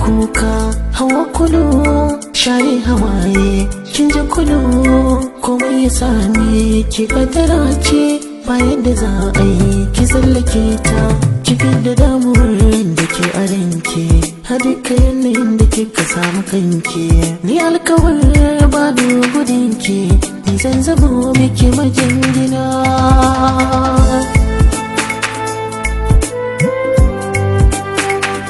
Kuka hawa kulu, share hawaye, kin ji kulu. Komai ya same ki kadara ce, bayan da za a yi ki tsallake ta. Ki da damuwar da ke a ranki, a duka yanayin da kika samu kanki. Ni alkawar ba da gudunki, ni zan zamo miki majingina.